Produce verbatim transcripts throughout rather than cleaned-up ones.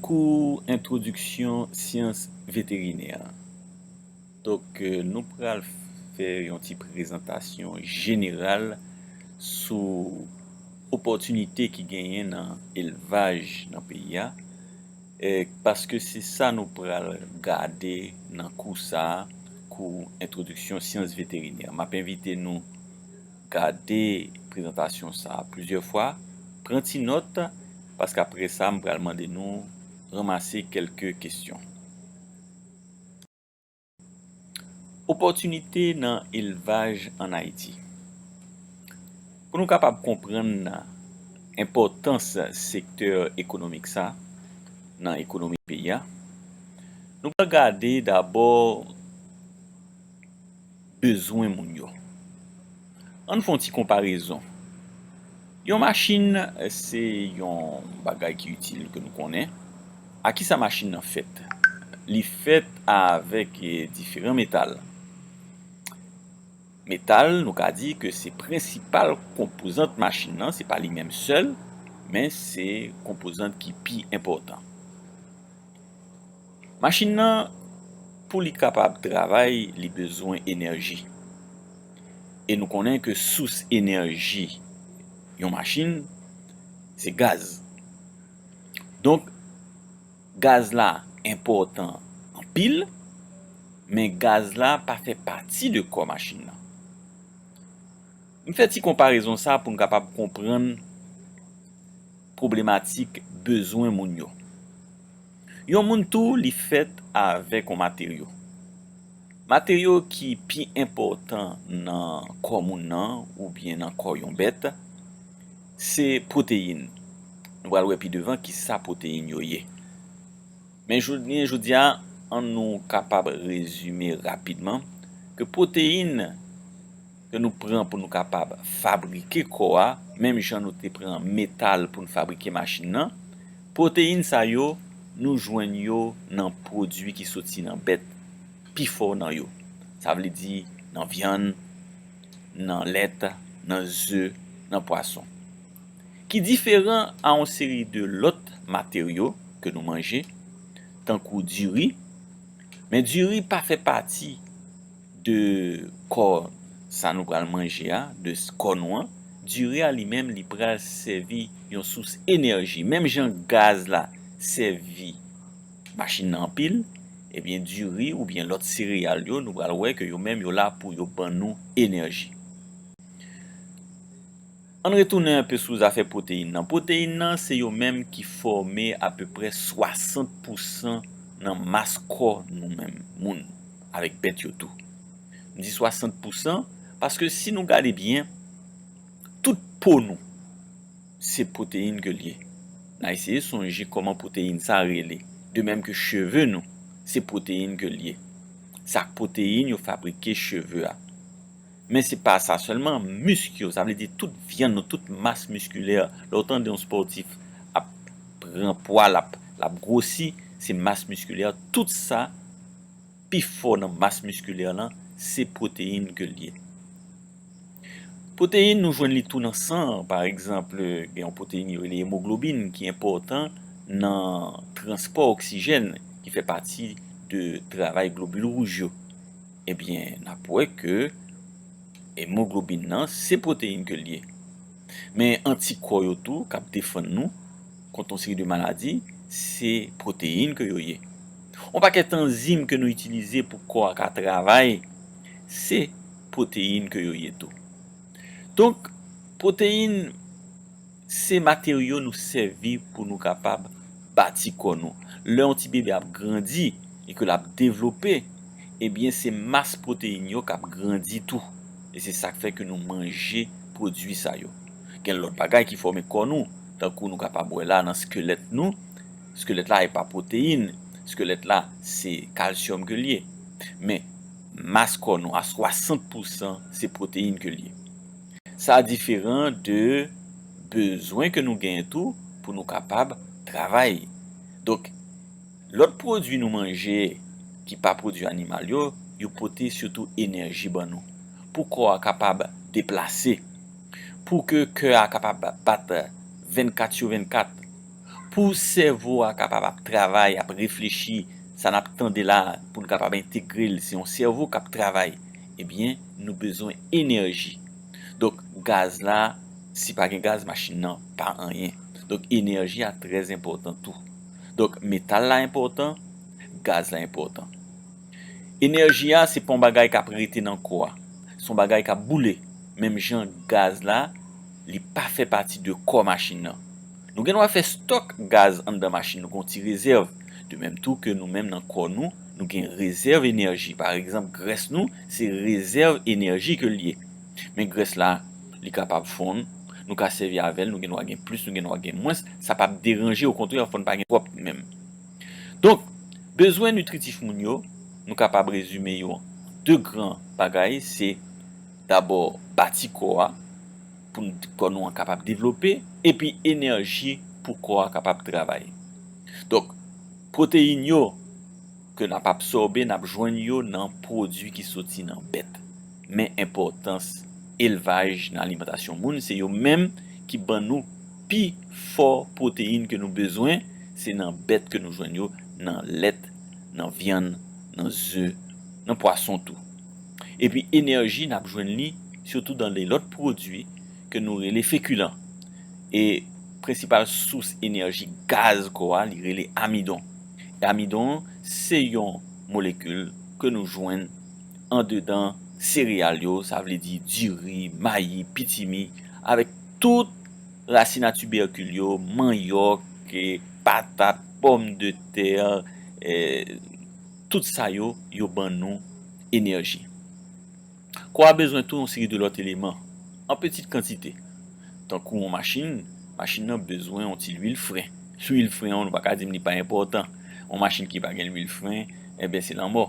Kou entwodiksyon syans veterinè. Donk, eh, nou pral fè yon ti prezantasyon jeneral sou opòtinite ki genyen nan elvaj nan peyi a, eh, paske se sa nou pral gade nan kou sa a, kou entwodiksyon syans veterinè. M ap envite nou gade prezantasyon sa a plizyè fwa, pran ti nòt, paske apre sa, m pral mande nou ranmase kèlke kesyon. Opòtinite nan elvaj ann Ayiti. Pou nou kapab konprann enpòtans sektè ekonomik sa nan ekonomi peyi a, nou pral gade dabò bezwen moun yo. Ann fè yon ti konparezon. Yon machin, se yon bagay ki itil ke nou konnen. A ki sa machin nan fèt? Li fèt avèk, eh, diferan metal. Metal, nou ka di ke se prensipal konpozant machin nan, se pa li menm sèl, men se konpozant ki pi enpòtan. Machin nan, pou li kapab travay, li bezwen enèji. E nou konnen ke sous enèji yon machin, se gaz. Donk, gaz la enpòtan anpil, men gaz la pa fè pati de kò machin nan. M fè ti konparezon sa pou n kapab konprann pwoblematik bezwen moun yo. Yon moun tou, li fèt avèk yon materyo. Materyo ki pi enpòtan nan kò moun nan oubyen nan kò yon bèt, se pwoteyin. Nou pral wè pi devan ki sa pwoteyin yo ye. Men jounen jodi a, ann nou kapab rezime rapidman ke pwoteyin ke nou pran pou nou kapab fabrike kò a, menm jan nou te pran metal pou n fabrike machin nan, pwoteyin sa yo, nou jwenn yo nan pwodui ki soti nan bèt, pifò nan yo. Sa vle di nan vyann, nan lèt, nan ze, nan pwason. Ki diferan a yon seri de lòt materyo ke nou manje, tankou diri. Men diri pa fè pati de kò sa nou pral manje a, de s-, kò nou an. Diri a li menm, li pral sèvi yon sous enèji. Menm jan gaz la sèvi machin nan anpil, ebyen diri oubyen lòt sereyal yo, nou pral wè ke yo menm yo la pou yo ban nou enèji. Ann retounen enpe sou zafè pwoteyin nan. Pwoteyin nan, se yo menm ki fòme apeprè swasant pousan nan mas kò nou menm, moun, avèk bèt yo tou. M di swasant pousan, paske si nou gade byen, tout po nou, se pwoteyin ke l ye. N a eseye sonje kòman pwoteyin sa rele. De menm ke cheve nou, se pwoteyin ke l ye. Se ak pwoteyin yo fabrike cheve a. Men se pa sa sèlman, misk yo, sa vle di tout vyann nou, tout mas miskilè. Lè w tande yon spòtif ap pran pwa, l ap, l ap gwosi, se mas miskilè. Tout sa, pifò nan mas miskilè lan, se pwoteyin ke l ye. Pwoteyin, nou jwenn li tou nan san an. Pa egzanp, gen yon pwoteyin yo rele emoglobin ki enpòtan nan transpò oksijèn ki fè pati de travay globil wouj yo. Ebyen, n ap wè ke emoglobin nan, se pwoteyin ke l ye. Men antikò yo tou, k ap defann nou kont yon seri de maladi, se pwoteyin ke yo ye. Yon pakèt anzim ke nou itilize pou kò a ka travay, se pwoteyin ke yo ye tou. Donk, pwoteyin, se materyo nou sèvi pou nou kapab bati kò nou. Lè yon ti bebe ap grandi e ke l ap devlope, ebyen, se mas pwoteyin yo k ap grandi tou. E se sa k fè ke nou manje pwodui sa yo. Gen lòt bagay ki fòme kò nou, tankou nou kapab wè la nan skelèt nou. Skelèt la e pa pwoteyin. Skelèt la, se kalsyòm ke l ye. Men, mas kò nou a swasant pousan se pwoteyin ke l ye. Sa diferan de bezwen ke nou genyen tou pou nou kapab travay. Donk, lòt pwodui nou manje ki pa pwodui animal yo, yo pote sitou enèji ban nou. Pou kò a kapab deplase, pou ke kè a kapab bat vennkat sou vennkat, Pou sèvo a kapab ap travay, ap reflechi, sa n ap tande la, pou n kapab entegre l, se yon sèvo k ap travay. Ebyen, nou bezwen enèji. Donk, gaz la, si pa gen gaz, machin nan pa anyen. Donk, enèji a trè enpòtan tou. Donk, metal la enpòtan, gaz la enpòtan. Enèji a, se pa yon bagay k ap rete nan kò a. Se yon bagay k ap boule. Menm jan gaz la, li pa fè pati de kò machin nan. Nou gen dwa fè stòk gaz anndan machin nou, gen yon ti rezèv. De menm tou ke nou menm nan kò nou, nou gen rezèv enèji. Pa egzanp, grès nou, se rezèv enèji ke l ye. Men grès la, li kapab fonn, nou ka sèvi avè l, nou gen dwa gen plis, nou gen dwa gen mwens, sa p ap deranje, okontrè, fò n pa gen twòp menm. Donk, bezwen nitritif moun yo, nou kapab rezime yo an de gran bagay, se dabò bati kò a, pou n, kò nou an kapab devlope, epi enèji pou kò a kapab travay. Donk, pwoteyin yo ke n ap absòbe, n ap jwenn yo nan pwodui ki soti nan bèt. Men enpòtans elvaj nan alimantasyon moun, se yo menm ki ban nou pi fò pwoteyin ke nou bezwen, se nan bèt ke nou jwenn yo, nan lèt, nan vyann, nan ze, nan pwason tou. Epi enèji, n ap jwenn li sitou dan de lòt pwodui ke nou rele fekilan. E prensipal sous enèji gaz kò a, li rele amidon. E amidon, se yon molekil ke nou jwenn andedan sereyal yo, sa vle di diri, mayi, pitimi, avèk tout rasin a tibèkil yo, manyòk, e, patat, pòmdetè, e, tout sa yo, yo ban nou enèji. Kò a bezwen tou yon seri de lòt eleman, an pitit kantite. Tankou yon machin, machin nan bezwen yon ti lwil fren. Lwil fren an, nou pa ka di m li pa enpòtan. Yon machin ki pa gen lwil fren, enben, se lanmò.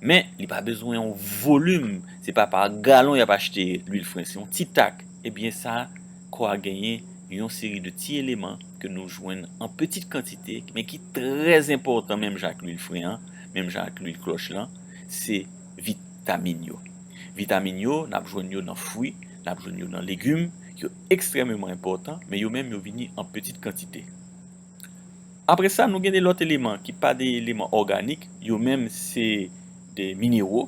Men, li pa bezwen yon volim, se pa pa galon y ap achte lwil fren, se yon ti tak. Ebyen, sa, kò a genyen yon seri de ti eleman ke nou jwenn an pitit kantite, men ki trè enpòtan, menm jan ak lwil fren an, menm jan ak lwil klòch lan, se vitamin yo. Vitamin yo, n ap jwenn yo nan fwi, n ap jwenn yo nan legim, yo ekstrèmeman enpòtan, men yo menm yo vini an pitit kantite. Apre sa, nou gen de lòt eleman ki pa de eleman òganik, yo menm se de minero.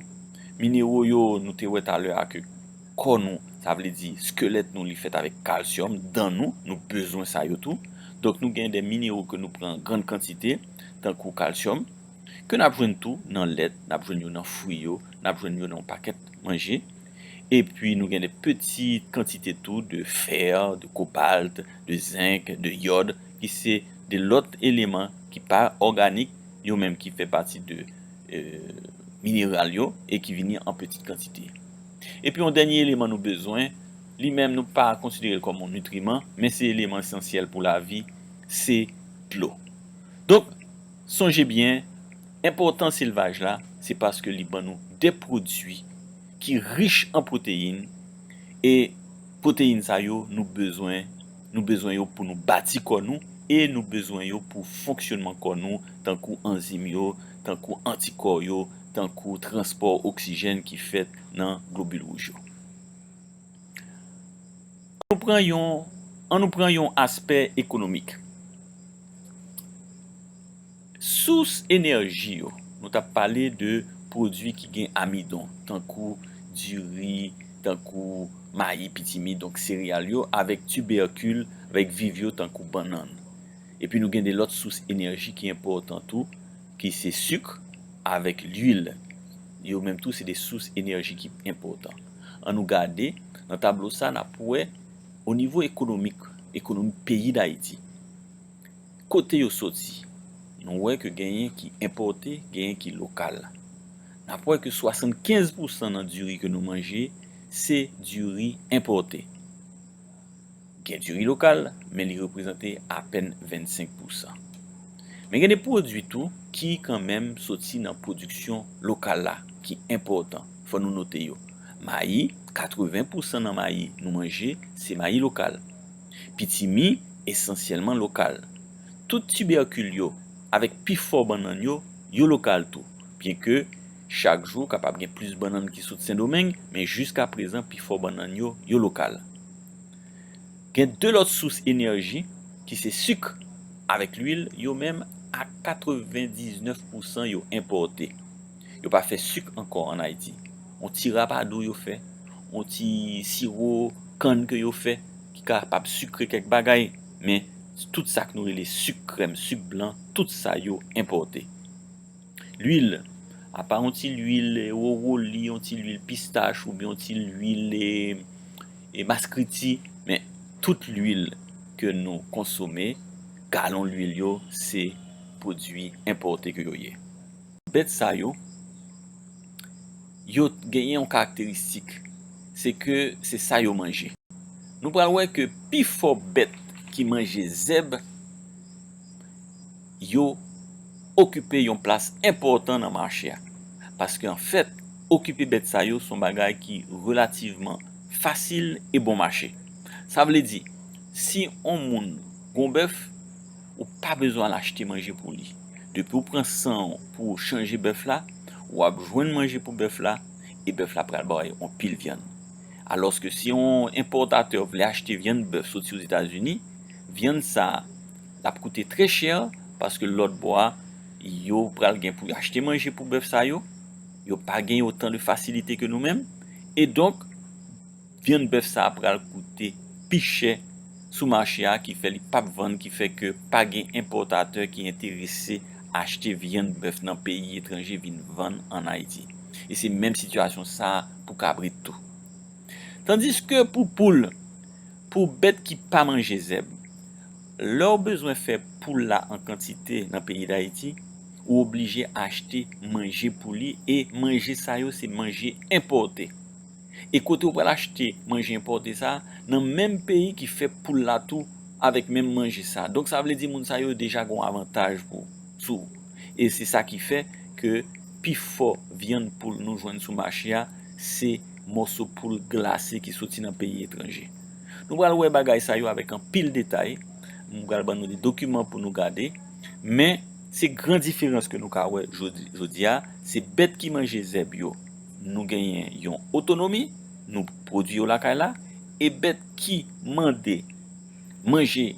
Minero yo, nou te wè talè a ke kò nou, sa vle di skelèt nou, li fèt avèk kalsyòm, dan nou, nou bezwen sa yo tou. Donk, nou gen de minero ke nou pran an grann kantite, tankou kalsyòm, ke n ap jwenn tou nan lèt, n ap jwenn yo nan fwi yo, n ap jwenn yo nan yon pakèt manje. Epi nou gen de piti kantite tou de fè, de kobalt, de zenk, de yòd, ki se de lòt eleman ki pa òganik, yo menm ki fè pati de, e, mineral yo e ki vini an pitit kantite. Epi yon dènye eleman nou bezwen, li menm nou pa konsidere l kòm yon nitriman, men se eleman esansyèl pou lavi, se dlo. Donk, sonje byen, enpòtans elvaj la, se paske li ban nou de pwodui ki rich an pwoteyin, e pwoteyin sa yo, nou bezwen, nou bezwen yo pou nou bati kò nou, e nou bezwen yo pou fonksyònman kò nou, tankou anzim yo, tankou antikò yo, tankou transpò oksijèn ki fèt nan globil wouj yo. An nou pran yon, an nou pran yon aspè ekonomik. Sous enèji yo, nou t ap pale de pwodui ki gen amidon, tankou diri, tankou mayi, pitimi, donk sereyal yo, avèk tibèkil, avèk viv yo, tankou bannann. Epi nou gen de lòt sous enèji ki enpòtan tou, ki se sik avèk lwil. Yo menm tou, se de sous enèji ki enpòtan. An nou gade, nan tablo sa, n ap wè, o nivo ekonomik, ekonomi peyi Dayiti, kote yo soti, nou wè ke genyen ki enpòte, genyen ki lokal. N ap wè ke swasannkenz pousan nan diri ke nou manje, se diri enpòte. Gen diri lokal, men li reprezante apèn vennsenk pousan. Men gen de pwodui tou ki kanmenm soti nan pwodiksyon lokal la, ki enpòtan. Fò nou note yo. Mayi, katreven pousan nan mayi nou manje, se mayi lokal. Pitimi, esansyèlman lokal. Tout tibèkil yo, avèk pifò bannann yo, yo lokal tou. Byenke chak jou kapab gen plis bannann ki sot Sendomeng, men jiskaprezan, pifò bannann yo, yo lokal. Gen de lòt sous enèji, ki se sik avèk lwil, yo menm a katrevendiznèf pousan yo enpòte. Yo pa fè sik ankò ann Ayiti. On ti rapadou yo fè, on ti siwo kann ke yo fè, ki kapab sikre kèk bagay, men tout sa k nou rele sik krèm, sik blan, tout sa yo enpòte. Lwil, apa yon ti lwil, e, wowoli, yon ti lwil pistach oubyen yon ti lwil, e, e, maskriti, men tout lwil ke nou konsome, galon lwil yo, se pwodui enpòte ke yo ye. Bèt sa yo, yo genyen yon karakteristik, se ke se sa yo manje. Nou pral wè ke pifò bèt ki manje zèb, yo okipe yon plas enpòtan nan mache a. Paske, anfèt, okipe bèt sa yo se yon bagay ki relativman fasil e bon mache. Sa vle di, si on moun gon bèf, ou pa bezwen al achte manje pou li. Depi w pran san w pou w chanje bèf la, w ap jwenn manje pou bèf la, e bèf la pral ba w yon pil vyann. Alòske si yon enpòtatè vle achte vyann bèf soti Ozetazini, vyann sa a, l ap koute trè chè, paske lòt bò a, yo pral gen pou yo achte manje pou bèf sa yo, yo pa gen otan de fasilite ke nou menm, e donk, vyann bèf sa a pral koute pi chè sou mache a, ki fè li p ap vann, ki fè ke pa gen enpòtatè ki enterese achte vyann bèf nan peyi etranje vin vann ann Ayiti. E se menm sitiyasyon sa a pou kabrit tou. Tandiske pou poul, pou bèt ki pa manje zèb, lè w bezwen fè poul la an kantite nan peyi Dayiti, ou oblije achte manje pou li, e manje sa yo se manje enpòte. E kote w pral achte manje enpòte sa, nan menm peyi ki fè poul la tou avèk menm manje sa. Donk, sa vle di moun sa yo deja gen yon avantaj pou, sou ou. E se sa ki fè ke pifò vyann poul nou jwenn sou mache a, se mòso poul glase ki soti nan peyi etranje. Nou pral wè bagay sa yo avèk anpil detay. M pral ban nou de dokiman pou nou gade. Men, se gran diferans ke nou ka wè jodi, jodi a. Se bèt ki manje zèb yo, nou genyen yon otonomi, nou pwodui yo lakay la, e bèt ki mande manje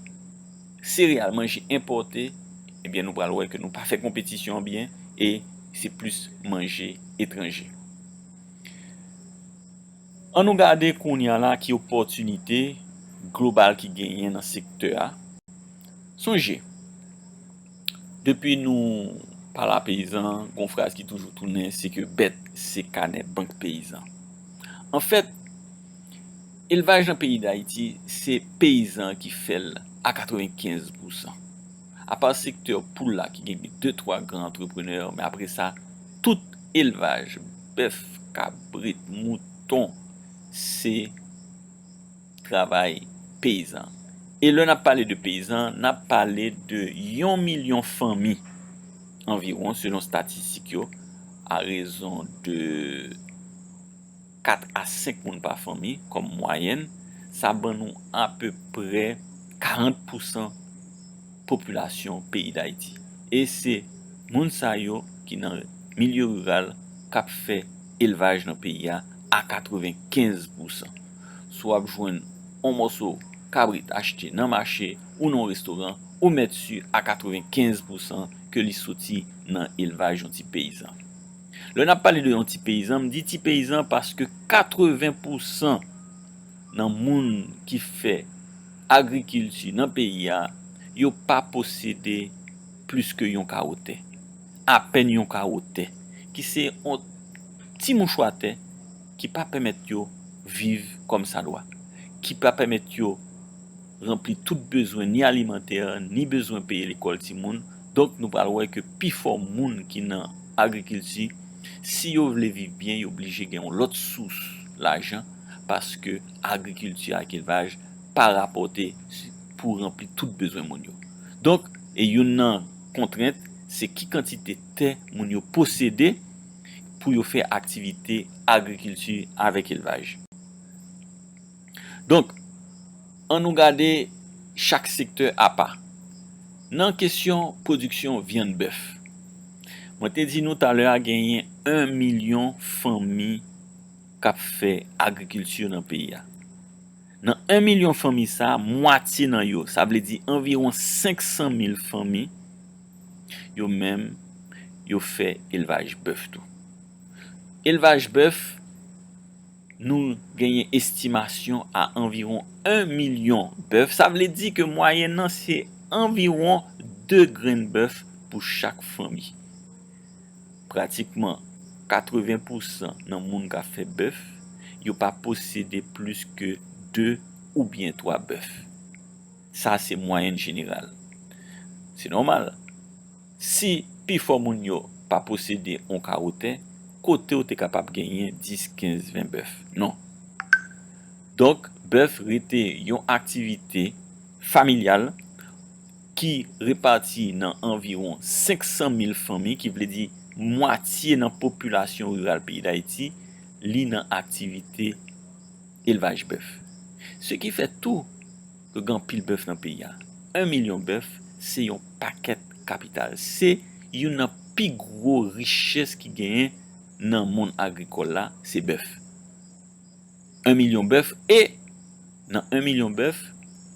sereyal, manje enpòte, ebyen, nou pral wè ke nou pa fè konpetisyon an byen, e se plis manje etranje. An nou gade kounye a la ki opòtinite global ki genyen nan sektè a. Sonje, depi nou pale a peyizan, gon fraz ki toujou tounen, se ke bèt se kanè bank peyizan. Anfèt, elvaj nan peyi Dayiti, se peyizan ki fè l a katrevenkenz pousan. Apa sektè poul la ki gen de twa gran antreprenè, men apre sa, tout elvaj, bèf, kabrit, mouton, se travay peyizan. E lè n ap pale de peyizan, n ap pale de yon milyon fanmi anviwon, selon estatistik yo, a rezon de kat a senk moun pa fanmi kòm mwayèn, sa ban nou apeprè karant pousan popilasyon peyi Dayiti. E se moun sa yo ki nan milye riral k ap fè elvaj nan peyi a a katrevenkenz pousan. Si w ap jwenn on mòso kabrit achte nan mache ou nan yon restoran, ou mèt si a katrevenkenz pousan ke li soti nan elvaj yon ti peyizan. Lè n ap pale de yon ti peyizan, m di ti peyizan paske katreven pousan nan moun ki fè agrikilti nan peyi a, yo pa posede plis ke yon kawo tè. Apèn yon kawo tè, ki se yon ti mouchwa tè ki pa pèmèt yo viv kòmsadwa, ki pa pèmèt yo ranpli tout bezwen ni alimantè, ni bezwen peye lekòl timoun. Donk, nou pral wè ke pifò moun ki nan agrikilti, si yo vle viv byen, yo oblije gen yon lòt sous lajan, paske agrikilti ak elvaj pa rapòte pou ranpli tout bezwen moun yo. Donk, e youn nan kontrent, se ki kantite tè moun yo posede pou yo fè aktivite agrikilti avèk elvaj. Donk, an nou gade chak sektè apa. Nan kesyon pwodiksyon vyann bèf, mwen te di nou talè a genyen yon milyon fanmi k ap fè agrikilti nan peyi a. Nan en milyon fanmi sa, mwatye nan yo, sa vle di anviwon senk san mil fanmi, yo menm, yo fè elvaj bèf tou. Elvaj bèf, nou genyen estimasyon a anviwon en milyon bèf. Sa vle di ke mwayèn nan se anviwon de grenn bèf pou chak fanmi. Pratikman katreven pousan nan moun k ap fè bèf, yo pa posede plis ke de oubyen twa bèf. Sa se mwayèn jeneral. Se nòmal. Si pifò moun yo pa posede yon kawo tè, kote w te kapab genyen dis, kenz, ven bèf? Non. Donk, bèf rete yon aktivite familyal ki repati nan anviwon senk san mil fanmi, ki vle di mwatye nan popilasyon riral peyi Dayiti, li nan aktivite elvaj bèf. Se ki fè tou ke gen anpil bèf nan peyi a. En milyon bèf, se yon pakèt kapital. Se youn nan pi gwo richès ki genyen nan mond agrikòl la, se bèf. En milyon bèf, e nan en milyon bèf,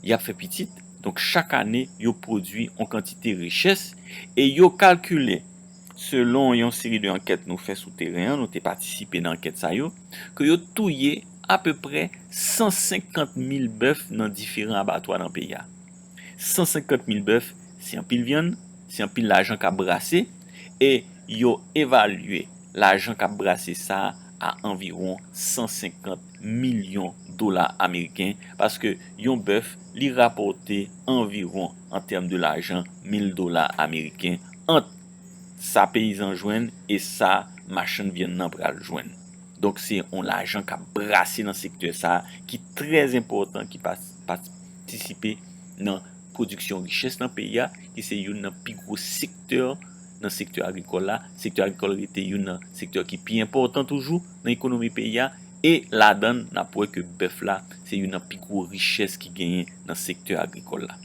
y ap fè pitit. Donk, chak ane, yo pwodui yon kantite richès e yo kalkile, selon yon seri de ankèt nou fè sou teren an, nou te patisipe nan ankèt sa yo, ke yo touye apeprè san senkant mil bèf nan diferan abatwa nan peyi a. San senkant mil bèf, se anpil vyann, se anpil lajan k ap brase, e yo evalye lajan k ap brase sa a anviwon san senkant milyon dola ameriken, paske yon bèf, li rapòte anviwon, an tèm de lajan, mil dola ameriken ant sa peyizan jwenn e sa machann vyann nan pral jwenn. Donk, se yon lajan k ap brase nan sektè sa a, ki trè enpòtan, ki pa-, patisipe nan pwodiksyon richès nan peyi a, ki se youn nan pi gwo sektè nan sektè agrikòl la. Sektè agrikòl rete youn nan sektè ki pi enpòtan toujou nan ekonomi peyi a, e ladan l, n ap wè ke bèf la, se youn nan pi gwo richès ki genyen nan sektè agrikòl la.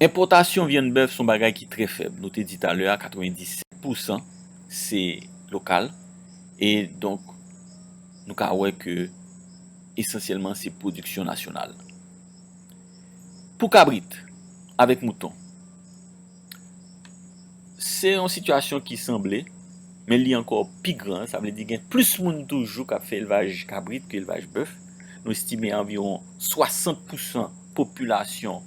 Enpòtasyon vyann bèf se yon bagay ki trè fèb. Nou te di talè a, katrevenndisèt pousan se lokal. E donk, nou ka wè ke esansyèlman se pwodiksyon nasyonal. Pou kabrit avèk mouton, se yon sitiyasyon ki sanble, men li ankò pi gran. Sa vle di gen plis moun toujou k ap fè elvaj kabrit ke elvaj bèf. Nou estime anviwon swasant pousan popilasyon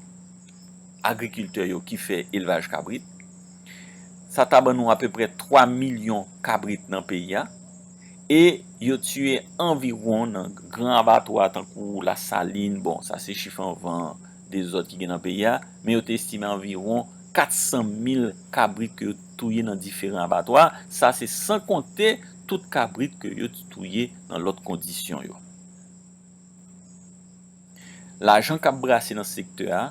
agrikiltè yo ki fè elvaj kabrit. Sa ta ban nou apeprè twa milyon kabrit nan peyi a. E yo tiye anviwon nan gran abatwa tankou Lasalin, bon, sa se chif anvan dezòd ki gen nan peyi a, men yo te estime anviwon kat san mil kabrit ke yo touye nan diferan abatwa. Sa se san konte tout kabrit ke yo touye nan lòt kondisyon yo. Lajan k ap brase nan sektè a,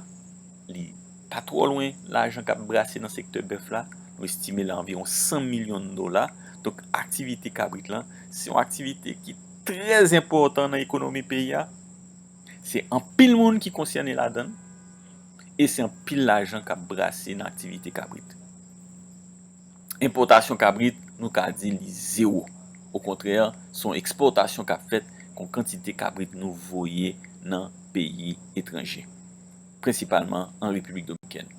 li pa twò lwen lajan k ap brase nan sektè bèf la. Nou estime l a anviwon san milyon dola. Donk, aktivite kabrit lan, se yon aktivite ki trè enpòtan nan ekonomi peyi a. Se anpil moun ki konsène ladan l. E se anpil lajan k ap brase nan aktivite kabrit. Enpòtasyon kabrit, nou ka di li zewo. Okontrè, se yon ekspòtasyon k ap fèt kon kantite kabrit nou voye nan peyi etranje, prensipalman an Repiblik Dominikèn.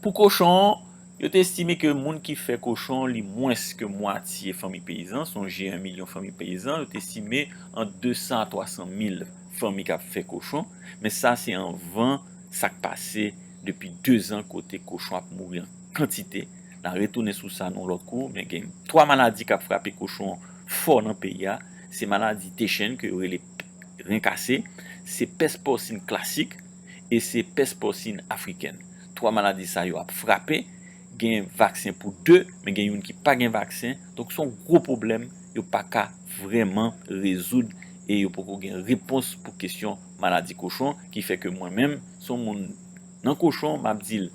Pou kochon, yo te estime ke moun ki fè kochon, li mwens ke mwatye fanmi peyizan. Sonje, en milyon fanmi peyizan, yo te estime ant de san a twa san mil fanmi k ap fè kochon. Men sa, se anvan sa k pase depi de zan kote kochon ap mouri an kantite. N a retounen sou sa nan yon lòt kou, men gen twa maladi k ap frape kochon fò nan peyi a. Se maladi Techen ke yo rele ren kase, se pès pòsin klasik e se pès pòsin afrikèn. Twa maladi sa yo ap frape, gen vaksen pou de, men gen youn ki pa gen vaksen. Donk, se yon gwo pwoblèm yo pa ka vrèman rezoud e yo poko gen repons pou kesyon maladi kochon, ki fè ke mwen menm, se yon moun nan kochon, m ap di l,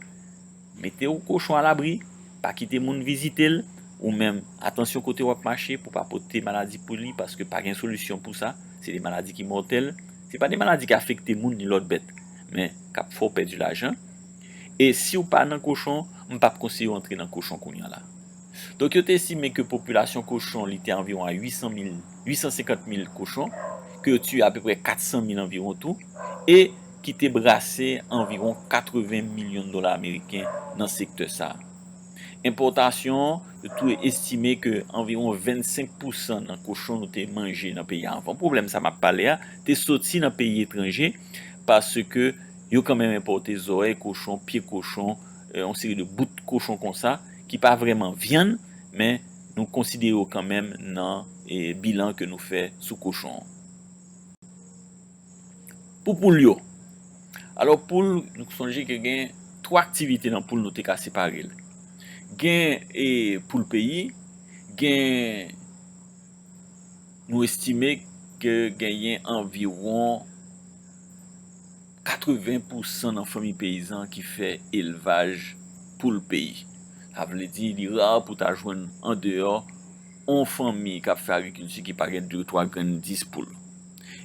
mete w kochon alabri, pa kite moun vizite l, ou menm, atansyon kote w ap mache pou pa pote maladi pou li, paske pa gen solisyon pou sa. Se de maladi ki mòtèl. Se pa de maladi ki afekte moun ni lòt bèt, men k ap fè w pèdi lajan. E si w pa nan kochon, m p ap konseye w antre nan kochon kounye a la. Donk, yo te estime ke popilasyon kochon li te anviwon a uit san mil, uit san senkant mil kochon, ke yo tiye apeprè kat san mil anviwon tou, e ki te brase anviwon katreven milyon dola ameriken nan sektè sa a. Enpòtasyon, yo tou estime ke anviwon vennsenk pousan nan kochon nou te manje nan peyi a anvan pwoblèm sa m ap pale a, te soti nan peyi etranje, paske yo kanmenm enpòte zòrèy kochon, pye kochon, yon seri de bout kochon konsa, ki pa vrèman vyann, men nou konsidere yo kanmenm nan bilan ke nou fè sou kochon an. Pou poul yo. Alò, poul, nou sonje ke gen twa aktivite nan poul nou te ka separe l. Gen poul peyi, gen, nou estime ke genyen anviwon katreven pousan nan fanmi peyizan ki fè elvaj poul peyi. Sa vle di, li ra pou ta jwenn andeyò yon fanmi k ap fè agrikilti ki pa gen de, twa grenn, dis poul.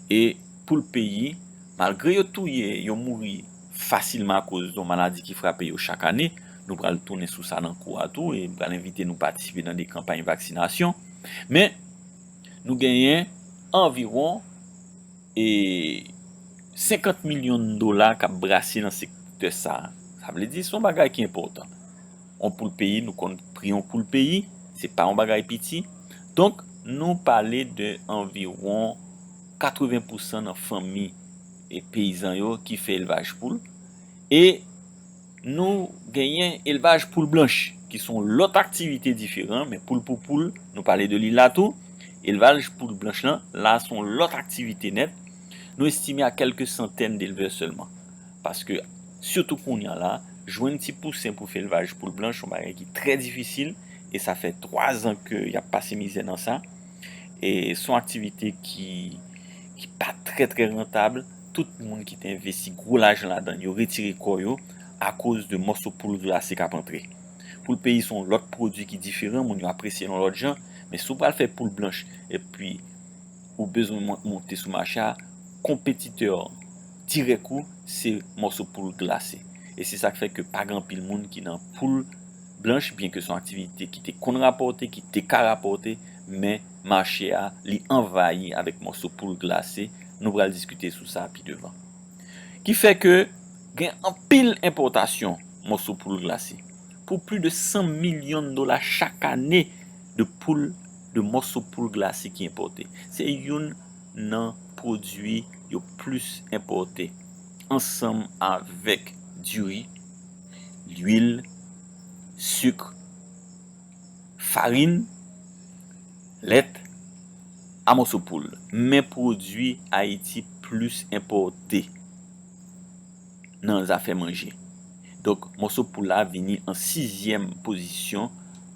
E poul peyi, malgre yo touye, yo mouri fasilman akoz yon maladi ki frape yo chak ane. Nou pral tounen sou sa nan kou a tou, e m pral envite nou patisipe nan de kanpay vaksinasyon. Men, nou genyen anviwon e senkant milyon dola k ap brase nan sektè sa a. Sa vle di, se yon bagay ki enpòtan. Yon poul peyi, nou konn pri yon poul peyi, se pa yon bagay piti. Donk, nou pale de anviwon katreven pousan nan fanmi e peyizan yo ki fè elvaj poul. E nou genyen elvaj poul blanch, ki se yon lòt aktivite diferan, men poul pou poul, nou pale de li la tou. Elvaj poul blanch lan, la se yon lòt aktivite nèt. Nou estime a kèlke santèn delvè sèlman. Paske, sitou kounye a la, jwenn ti pousen pou fè elvaj poul blanch, se yon bagay ki trè difisil, e sa fè twa zan ke y ap pase mizè nan sa. E se yon aktivite ki, ki pa trè, trè rantab. Tout moun ki te envesti gwo lajan ladan l, yo retire kò yo akoz de mòso poul glase k ap antre. Poul peyi se yon lòt pwodui ki diferan, moun yo apresye l yon lòt jan, men si w pral fè poul blanch, epi ou bezwen mon-, monte sou mache a, konpetitè dirèk ou, se mòso poul glase. E se sa k fè ke pa gen anpil moun ki nan poul blanch, byenke se yon aktivite ki te konn rapòte, ki te ka rapòte, men mache a, li anvayi avèk mòso poul glase. Nou pral diskite sou sa pi devan. Ki fè ke gen anpil enpòtasyon mòso poul glase. Pou plis de san milyon dola chak ane de poul, de mòso poul glase ki enpòte. Se youn nan pwodui yo plis enpòte, ansanm avèk diri, lwil, sik, farin, lèt, a mòso poul. Men pwodui Ayiti plis enpòte nan zafè manje. Donk, mòso poul la vini an sizyèm pozisyon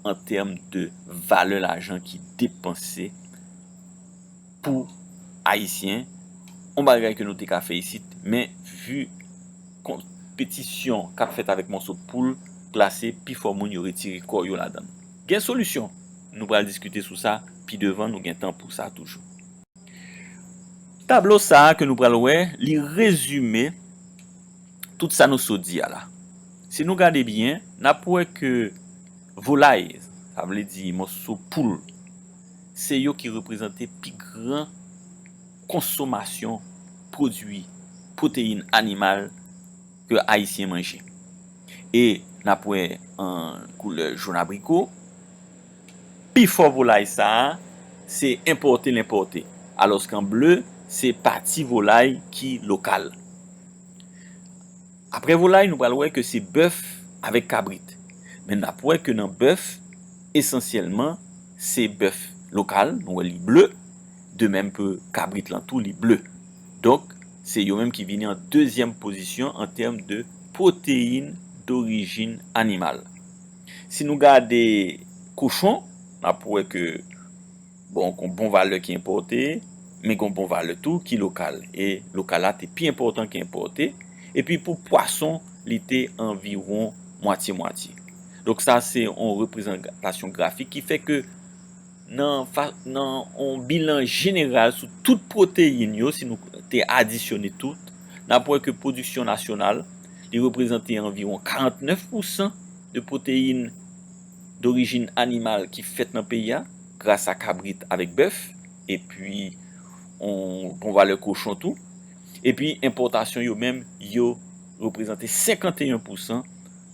an tèm de valè lajan ki depanse pou Ayisyen, yon bagay ke nou te ka fè isit, men vi konpetisyon k ap fèt avèk mòso poul glase, pifò moun yo retire kò yo ladan l. Gen solisyon, nou pral diskite sou sa pi devan, nou gen tan pou sa toujou. Tablo sa a ke nou pral wè, li rezime tout sa nou sot di a la. Si nou gade byen, n ap wè ke volay, sa vle di mòso poul, se yo ki reprezante pi gran konsomasyon pwodui pwoteyin animal ke Ayisyen manje. E n ap wè an koulè jòn abriko, pifò volay sa a, se enpòte l enpòte, alòske an ble, se pati volay ki lokal. Apre volay, nou pral wè ke se bèf avèk kabrit. Men n ap wè ke nan bèf, esansyèlman, se bèf lokal, nou wè li ble, de menm pou kabrit lan tou, li ble. Donk, se yo menm ki vini an dezyèm pozisyon an tèm de pwoteyin dorijin animal. Si nou gade kochon, n ap wè ke, bon, gen bon valè ki enpòte, men gen bon valè tou ki lokal. E lokal la te pi enpòtan ke enpòte. Epi pou pwason, li te anviwon mwatye mwatye. Donk sa se yon reprezantasyon grafik ki fè ke nan fa-, nan yon bilan jeneral sou tout pwoteyin yo, si nou te adisyone tout, n ap wè ke pwodiksyon nasyonal, li reprezante anviwon karantnèf pousan de pwoteyin dorijin animal ki fèt nan peyi a, gras a kabrit avèk bèf, epi yon bon valè kochon tou. Epi enpòtasyon yo menm, yo reprezante senkanteyen pousan.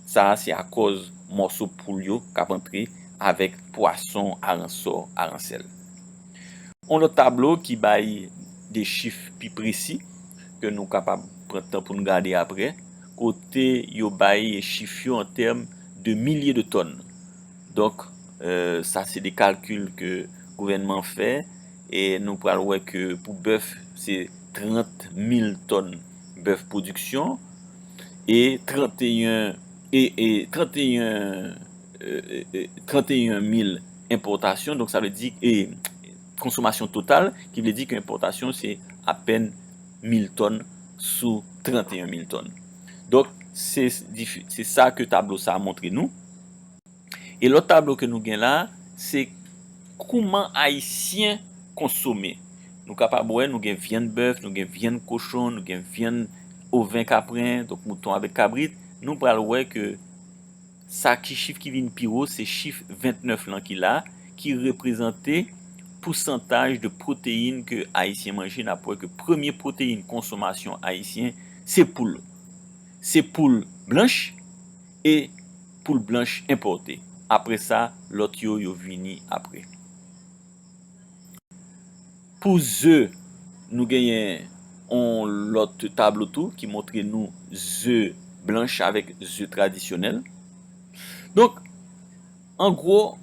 Sa a se akòz mòso poul yo k ap antre avèk pwason aransò, aransèl. Yon lòt tablo ki bay de chif pi presi, ke nou kapab pran tan pou n gade apre, kote yo bay chif yo an tèm de milye de tòn. Donk, euh, sa se de kalkil ke gouvènman fè, e nou pral wè ke pou bèf, se trant mil tòn bèf pwodiksyon, e tranteyen, e, e tranteyen, euh, euh, euh, tranteyen mil enpòtasyon, donk sa vle di, e konsomasyon total, ki vle di ke enpòtasyon se apèn mil tòn sou tranteyen mil tòn. Donk, se, se sa ke tablo sa a montre nou. E lòt tablo ke nou gen la, se kouman Ayisyen konsome. Nou kapab wè, nou gen vyann bèf, nou gen vyann kochon, nou gen vyann oven kapren, donk mouton avèk kabrit. Nou pral wè ke sa ki chif ki vin pi wo, se chif vennèf lan ki la, ki reprezante pousantaj de pwoteyin ke Ayisyen manje. N ap wè ke premye pwoteyin konsomasyon Ayisyen, se poul. Se poul blanch e poul blanch enpòte. Apre sa, lòt yo, yo vini apre. Pou ze, nou genyen yon lòt tablo tou ki montre nou ze blanch avèk ze tradisyonèl. Donk, an gwo,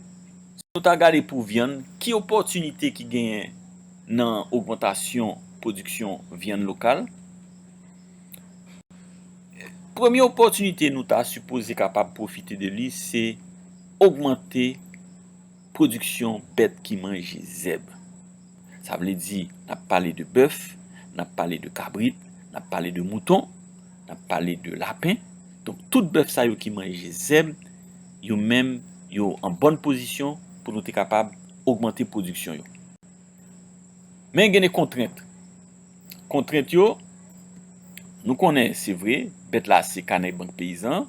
si nou ta gade pou vyann, ki opòtinite ki genyen nan ogmantasyon pwodiksyon vyann lokal? Premye opòtinite nou ta sipoze kapab pwofite de li, se ogmante pwodiksyon bèt ki manje zèb. Sa vle di, n ap pale de bèf, n ap pale de kabrit, n ap pale de mouton, n ap pale de lapen. Donk, tout bèf sa yo ki manje zèb, yo menm, yo an bòn pozisyon pou nou te kapab ogmante pwodiksyon yo. Men gen de kontrent. Kontrent yo, nou konnen, se vre, bèt la se kanèk bank peyizan.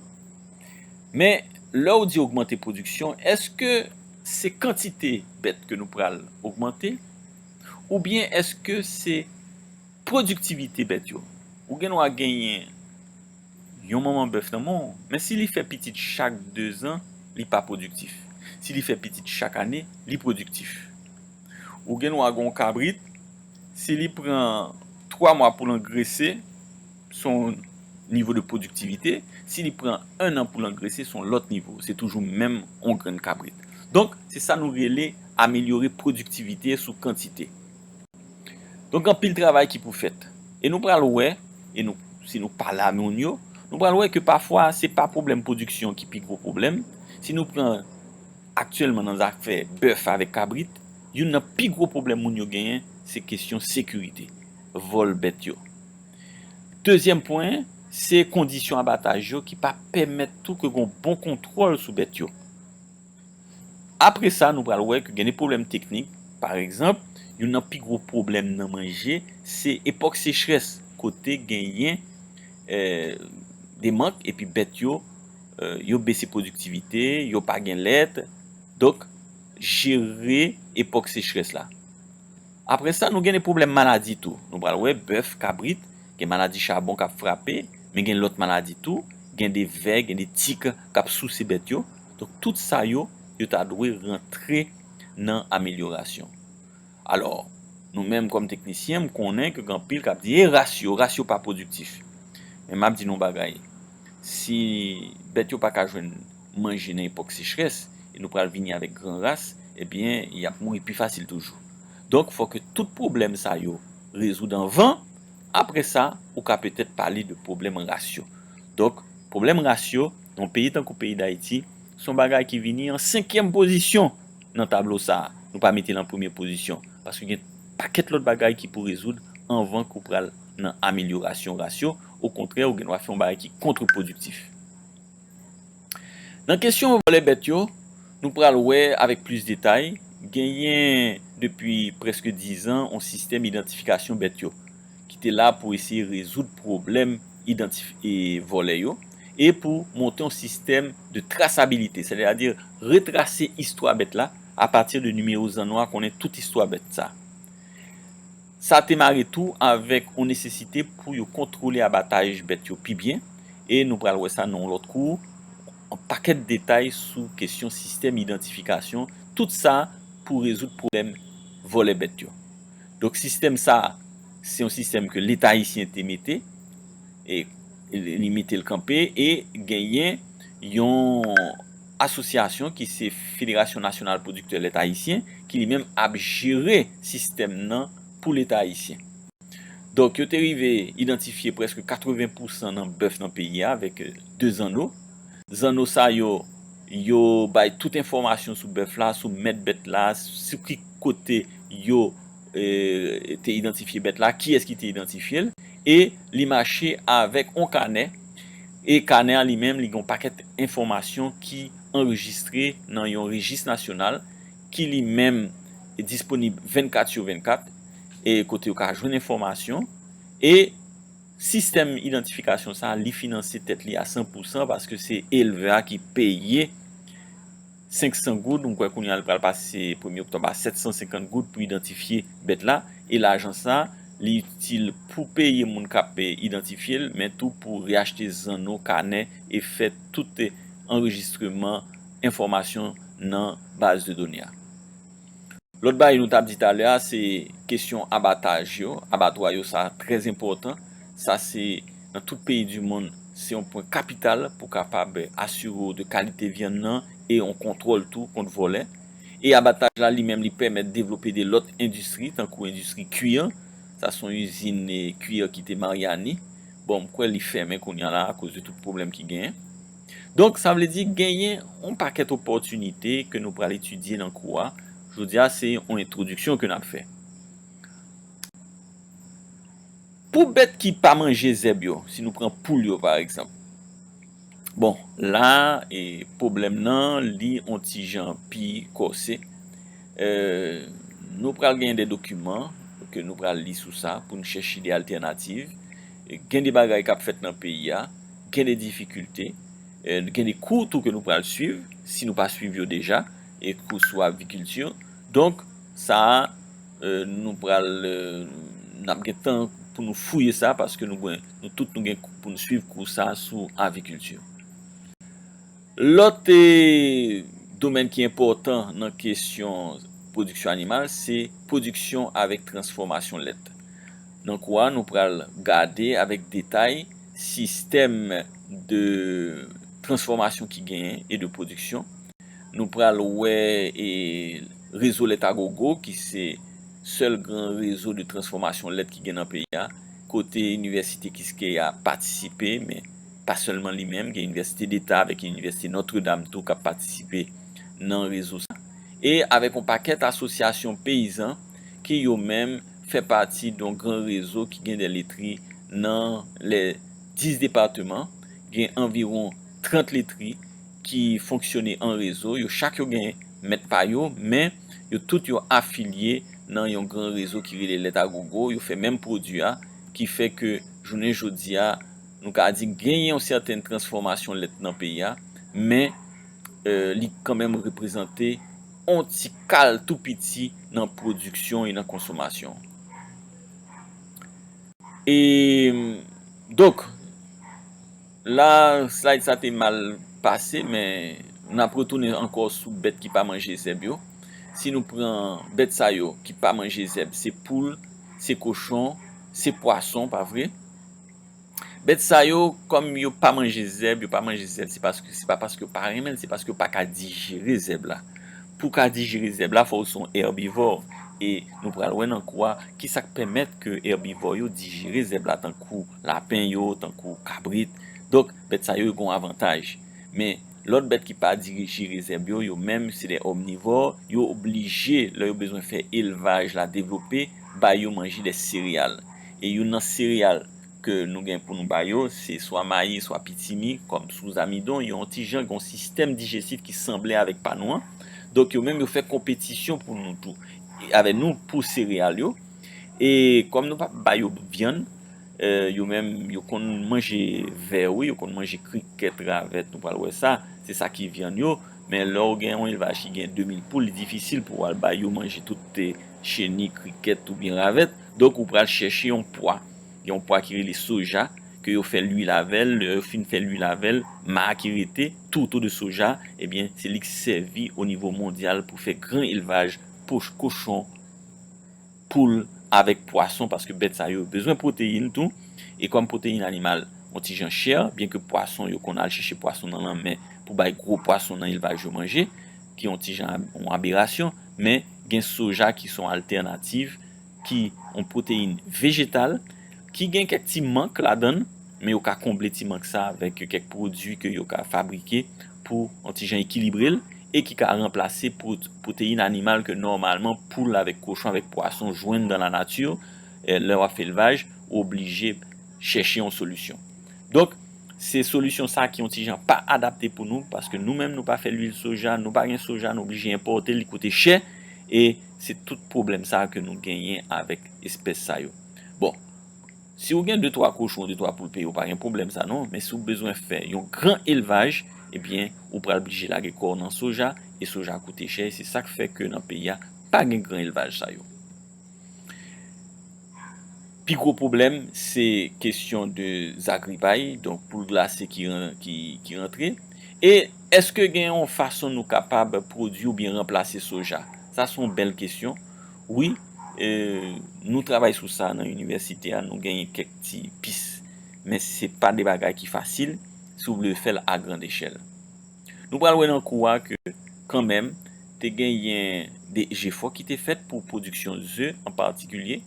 Men, lè w di ogmante pwodiksyon, èske se kantite bèt ke nou pral ogmante? Oubyen èske se pwodiktivite bèt yo? Ou gen dwa genyen yon manman bèf nan men w, men si li fè pitit chak dezan, li pa pwodiktif. Si li fè pitit chak ane, li pwodiktif. Ou gen dwa gen yon kabrit, si li pran twa mwa pou l angrese, se yon nivo de pwodiktivite. Si li pran en an pou l angrese, se yon lòt nivo. Se toujou menm yon grenn kabrit. Donk, se sa nou rele amelyore pwodiktivite sou kantite. Donk, anpil travay ki pou fèt. E nou pral wè, e nou, si nou pale a moun yo, nou pral wè ke pafwa, se pa pwoblèm pwodiksyon ki pi gwo pwoblèm. Si nou pran aktyèlman nan zafè bèf avèk kabrit, youn nan pi gwo pwoblèm moun yo genyen, se kesyon sekirite, vòl bèt yo. Dezyèm pwen, se kondisyon abataj yo ki pa pèmèt tou ke gen yon bon kontwòl sou bèt yo. Apre sa, nou pral wè ke gen de pwoblèm teknik. Pa egzanp, youn nan pi gwo pwoblèm nan manje, se epòk sechrès, kote genyen, eh, de mank, epi bèt yo, eh, yo bese pwodiktivite, yo pa gen lèt. Donk, jere epòk sechrès la. Apre sa, nou gen de pwoblèm maladi tou. Nou pral wè bèf, kabrit, gen maladi chabon k ap frape, men gen lòt maladi tou, gen de vè, gen de tik k ap souse bèt yo. Donk, tout sa yo, yo ta dwe rantre nan amelyorasyon. Alò, nou menm kòm teknisyen, m konnen ke gen anpil k ap di, "E ras yo, ras yo pa pwodiktif." Men m ap di nou yon bagay, si bèt yo pa ka jwenn manje nan epòk sechrès, e nou pral vini avèk gran ras, ebyen, y ap mouri pi fasil toujou. Donk, fò ke tout pwoblèm sa yo rezoud anvan, apre sa, ou ka petèt pale de pwoblèm ras yo. Donk, pwoblèm ras yo, nan yon peyi tankou peyi Dayiti, se yon bagay ki vini an senkyèm pozisyon nan tablo sa a. Nou pa mete l an premye pozisyon, paske gen pakèt lòt bagay ki pou rezoud anvan ke w pral nan amelyorasyon ras yo. Okontrè, ou gen dwa fè yon bagay ki kontrepwodiktif. Nan kesyon vòlè bèt yo, nou pral wè avèk plis detay, genyen depi prèske dizan yon sistèm idantifikasyon bèt yo, ki te la pou eseye rezoud pwoblèm idantif-, e, vòlè yo. e pou monte yon sistèm de trasabilite, sètadi retrase istwa bèt la apati de nimewo zanno a, konnen tout istwa bèt sa. Sa te mare tou avèk yon nesesite pou yo kontwole abataj bèt yo pi byen, e nou pral wè sa nan yon lòt kou, yon pakèt detay sou kesyon sistèm idantifikasyon, tout sa pou rezoud pwoblèm vòlè bèt yo. Donk sistèm sa, se yon sistèm ke Leta ayisyen te mete, e li mete l kanpe, e genyen yon asosyasyon ki se Federasyon Nasyonal Pwodiktè Lèt Ayisyen, ki li menm ap jere sistèm nan pou Leta ayisyen. Donk, yo te rive idantifye prèske katreven pousan nan bèf nan peyi a avèk, euh, de zanno. Zanno sa yo, yo bay tout enfòmasyon sou bèf la, sou mèt bèt la, sou ki kote yo, euh, te idantifye bèt la, kiyès ki te idantifye l, e li mache avèk yon kanè, e kanè a li menm, li gen yon pakèt enfòmasyon ki anrejistre nan yon rejis nasyonal, ki li menm disponib vennkat sou vennkat, e kote yo ka jwenn enfòmasyon, e sistèm idantifikasyon sa, li finanse tèt li a san pousan, paske se elvè a ki peye senk san goud, m kwè kounye a l pral pase premye oktòb a sèt san senkant goud pou idantifye bèt la, e lajan sa, li itil pou peye moun k ap, e, idantifye l, men tou pou reyachte zanno, kanè, e fè tout, e, anrejistreman enfòmasyon nan baz de done a. Lòt bagay nou t ap di talè a, se kesyon abataj yo, abatwa yo, sa trè enpòtan. Sa se nan tout peyi di monn, se yon pwen kapital pou kapab asire w de kalite vyann nan e yon kontwòl tou kont vòlè. E abataj la li menm li pèmèt devlope de lòt endistri, tankou endistri kwi an. Sa se yon izin, e, kwi an ki te Maryani. Bon, m kwè li fèmen kounye a la akoz de tout pwoblèm ki genyen. Donk, sa vle di genyen yon pakèt opòtinite ke nou pral etidye nan kou a. Jodi a, se yon entwodiksyon ke n ap fè. Pou bèt ki pa manje zèb yo, si nou pran poul yo, pa egzanp. Bon, la, e, pwoblèm nan, li yon ti jan pi kòse. E, nou pral gen de dokiman ke nou pral li sou sa pou n chèche de altènativ. E, gen de bagay k ap fèt nan peyi a, gen de difikilte, e, gen de kou tou ke nou pral swiv, si nou pa swiv yo deja, e kou sou avikilti. Donk, sa a, e, nou pral, e, n ap gen tan pou nou fouye sa, paske nou gen, nou tout nou gen pou nou swiv kou sa a sou avikilti. Lòt, e, domèn ki enpòtan nan kesyon pwodiksyon animal, se pwodiksyon avèk transfòmasyon lèt. Nan kou a, nou pral gade avèk detay sistèm de transfòmasyon ki genyen e de pwodiksyon. Nou pral wè, e, rezo Lèt Agogo, ki se sèl gran rezo de transfòmasyon lèt ki gen nan peyi a, kote Inivèsite Kiskeya patisipe, men pa sèlman li menm, gen Inivèsite Deta avèk Inivèsite Nòtredam tou k ap patisipe nan rezo sa. E avèk yon pakèt asosyasyon peyizan ki yo menm fè pati de yon gran rezo ki gen de letri nan lè dis depatman, gen anviwon trant letri ki fonksyone an rezo. Yo chak yo gen mèt pa yo, men yo tout yo afilye nan yon gran rezo ki rele Lèt Agogo. Yo fè menm pwodui a, ki fè ke jounen jodi a, nou ka di genyen yon sèten transfòmasyon lèt nan peyi a, men, e, li kanmenm reprezante yon ti kal tou piti nan pwodiksyon e nan konsomasyon. E, donk, la, slide sa te mal pase, men n ap retounen ankò sou bèt ki pa manje zèb yo. Si nou pran bèt sa yo ki pa manje zèb, se poul, se kochon, se pwason, pa vre? Bèt sa yo, kòm yo pa manje zèb, yo pa manje zèb, se paske, se pa paske yo pa renmen l, se paske yo pa ka dijere zèb la. Pou w ka dijere zèb la, fò w se yon èbivò. E nou pral wè nan kou a, kisa k pèmèt ke èbivò yo dijere zèb la, tankou lapen yo, tankou kabrit. Donk, bèt sa yo, yo gen yon avantaj. Men, lòt bèt ki pa dijere zèb yo, yo menm, se de omnivò, yo oblije, lè yo bezwen fè elvaj la devlope, ba yo manje de sereyal. E youn nan sereyal ke nou gen pou nou ba yo, se swa mayi, swa pitimi, kòm souzamidon, yo yon ti jan gen yon sistèm dijestif ki sanble avèk pa nou an. Donk, yo menm, yo fè konpetisyon pou nou tou, e avè nou pou sereyal yo. E kòm nou p ap ba yo vyann, eh, yo menm, yo konn manje vè, wi, yo konn manje krikèt, ravèt, nou pral wè sa. Se sa ki vyann yo. Men lè w gen yon elvaj ki gen de mil poul, li difisil pou w al bay yo manje tout, eh, cheni, krikèt oubyen ravèt. Donk, ou pral chèche yon pwa. Gen yon pwa ki rele soja, ke yo fè lwil avè l. Lè yo fin fè lwil avè l, ma a ki rete, tourteau de soja, ebyen, se li ki sèvi o nivo mondyal pou fè gran elvaj poch-, kochon, poul avèk pwason, paske bèt sa yo bezwen pwoteyin tou. E kòm pwoteyin animal yon ti jan chè, byenke pwason, yo konn al chèche pwason nan lanmè pou bay gwo pwason nan elvaj yo manje, ki yon ti jan ab-, yon aberasyon, men gen soja ki se yon altènativ, ki yon pwoteyin vejetal, ki gen kèk ti mank ladan l, men yo ka konble ti mank sa avèk kèk pwodui ke yo ka fabrike pou yon ti jan ekilibre l e ki ka ranplase pwo-, pwoteyin animal ke nòmalman poul avèk kochon avèk pwason jwenn dan lanati, eh, lè w ap fè elvaj, ou oblije chèche yon solisyon. Donk, se solisyon sa ki yon ti jan pa adapte pou nou, paske nou menm nou pa fè lwil soja, nou pa gen soja, nou oblije enpòte l, li koute chè, e se tout pwoblèm sa ke nou genyen avèk espès sa yo. Bon, si w gen de twa kochon, de twa poul peye, w pa gen pwoblèm sa non, men si w bezwen fè yon gran elvaj, ebyen, ou pral blije lage kò w nan soja, e soja koute chè, e se sa k fè ke nan peyi a pa gen gran elvaj sa yo. Pi gwo pwoblèm, se kesyon de zagripay, donk poul glase ki ran-, ki, ki rantre. E èske gen yon fason nou kapab pwodui oubyen ranplase soja? Sa se yon bèl kesyon. Wi, eh, nou travay sou sa nan inivèsite a, nou genyen kèk ti pis. Men se pa de bagay ki fasil si w vle fè l a grand echèl. Nou pral wè nan kou a ke, kanmenm, te genyen de jefò ki te fèt pou pwodiksyon ze an patikilye,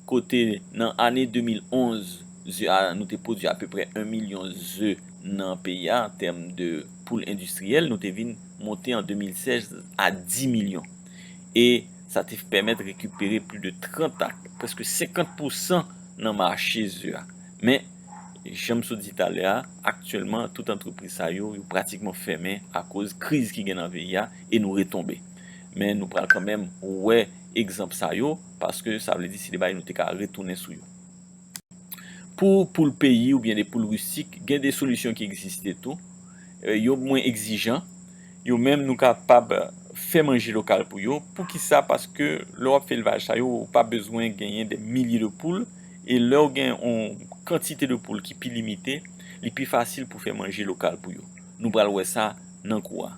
kote nan ane de mil onz, ze a, nou te pwodui apeprè en milyon ze nan peyi a, an tèm de poul endistriyèl, nou te vin monte an de mil sèz a dis milyon. E sa te pèmèt rekipere plis de trant a, prèske senkant pousan nan mache ze a. Men, jan m sot di talè a, aktyèlman, tout antrepriz sa yo, yo pratikman fèmen akoz kriz ki gen nan peyi a e nou retonbe. Men nou pral kanmenm wè egzanp sa yo, paske sa vle di se de bagay nou te ka retounen sou yo. Pou poul peyi oubyen de poul ristik, gen de solisyon ki egziste tou. Eh, yo mwen egzijan. Yo menm, nou kapab fè manje lokal pou yo. Poukisa? Paske lè w ap fè elvaj sa yo, ou pa bezwen genyen de milye de poul. E lè w gen yon kantite de poul ki pi limite, li pi fasil pou fè manje lokal pou yo. Nou pral wè sa nan kou a.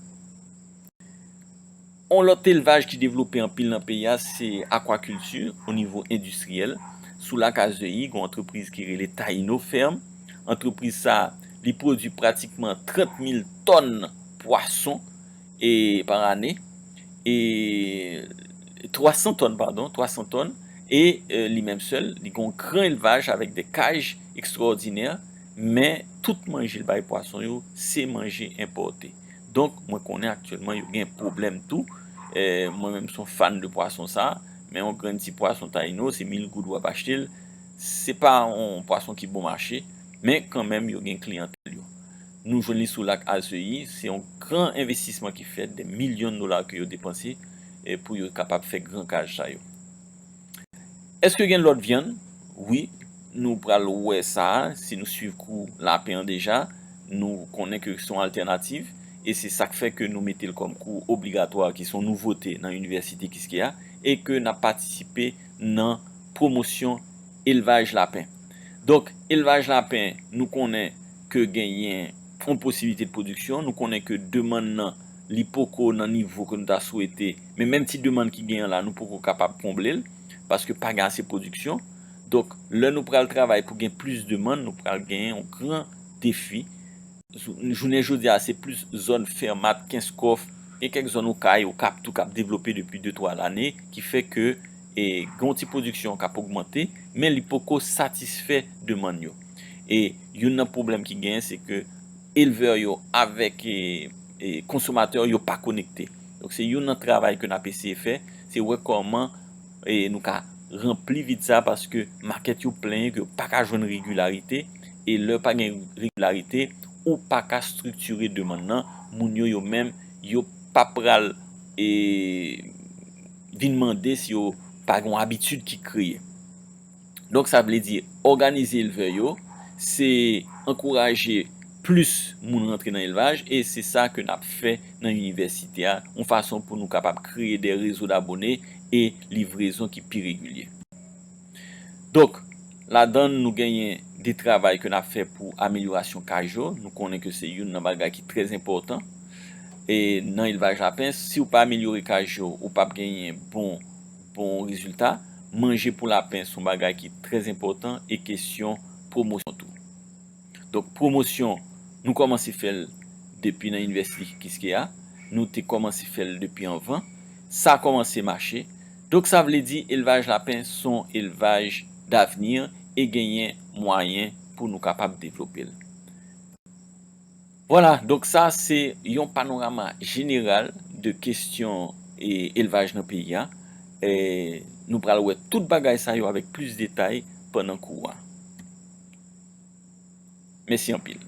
On lòt elvaj ki devlope anpil nan peyi a, se akwakilti o nivo endistriyèl. Sou lak Azeyi, gen yon antrepriz ki rele Taïno Ferme. Antrepriz sa, li pwodui pratikman trant mil tòn pwason e, pa ane. E twa san tòn, padon, twa san tòn. E, eh, li menm sèl, li gen yon gran elvaj avèk de kaj ekstwòdinè, men tout manje l bay pwason yo, se manje enpòte. Donk, mwen konnen aktyèlman yo gen pwoblèm tou. Eh, mwen menm se yon fan de pwason sa, men yon grenn ti pwason Taïno, se mil goud w ap achte l. Se pa yon pwason ki bon mache, men kanmenm yo gen kliyantèl yo. Nou jwenn li sou lak Azeyi, se yon gran envestisman ki fèt, de milyon dola ke yo depanse, eh, pou yo kapab fè gran kaj sa yo. Èske gen lòt vyann? Wi, nou pral wè sa, si nou swiv kou lapen an deja, nou konnen ke se yon altènativ, e se sa k fè ke nou mete l kòm kou obligatwa, ki se yon nouvote nan Inivèsite Kiskeya, e ke n ap patisipe nan pwomosyon elvaj lapen. Donk, elvaj lapen, nou konnen ke genyen yon posiblite de pwodiksyon, nou konnen ke demann nan, li poko nan nivo ke nou ta swete, men menm ti demann ki genyen la, nou poko kapab konble l, paske pa gen ase pwodiksyon. Donk, lè nou pral travay pou gen plis demann, nou pral genyen yon gran defi. Jou-, jounen jodi a, se plis zòn Fèmat, Kenskòf, gen kèk zòn Okay, Okap tou k ap devlope depi de twa lane, ki fè ke, e, gen yon ti pwodiksyon k ap ogmante, men li poko satisfè demann yo. E youn nan pwoblèm ki genyen, se ke elvè yo avèk, e, e, konsomatè yo pa konekte. Donk, se youn nan travay ke n ap eseye fè, se wè kòman, e, nou ka ranpli vid sa, paske makèt yo plenyen ke yo pa ka jwenn regilarite, e lè pa gen regilarite, ou pa ka estriktire demann nan, moun yo, yo menm, yo pa pral, e, vin mande si yo pa gen yon abitid ki kreye. Donk, sa vle di òganize elvè yo, se ankouraje plis moun rantre nan elvaj, e se sa ke n ap fè nan inivèsite a, yon fason pou nou kapab kreye de rezo dabone e livrezon ki pi regilye. Donk, ladan l, nou genyen de travay ke n ap fè pou amelyorasyon kaj yo. Nou konnen ke se youn nan bagay ki trè enpòtan. E nan elvaj lapen, si w pa amelyore kaj yo, ou p ap genyen bon, bon rezilta. Manje pou lapen se yon bagay ki trè enpòtan e kesyon pwomosyon tou. Donk, pwomosyon, nou kòmanse fè l depi nan Inivèsite Kiskeya. Nou te kòmanse fè l depi anvan. Sa kòmanse mache. Donk, sa vle di elvaj lapen se yon elvaj davni e genyen mwayen pou nou kapab devlope l. Vwala, donk sa se yon panorama jeneral de kesyon e elvaj nan peyi a. E nou pral wè tout bagay sa yo avèk plis detay pandan kou a. Mèsi anpil.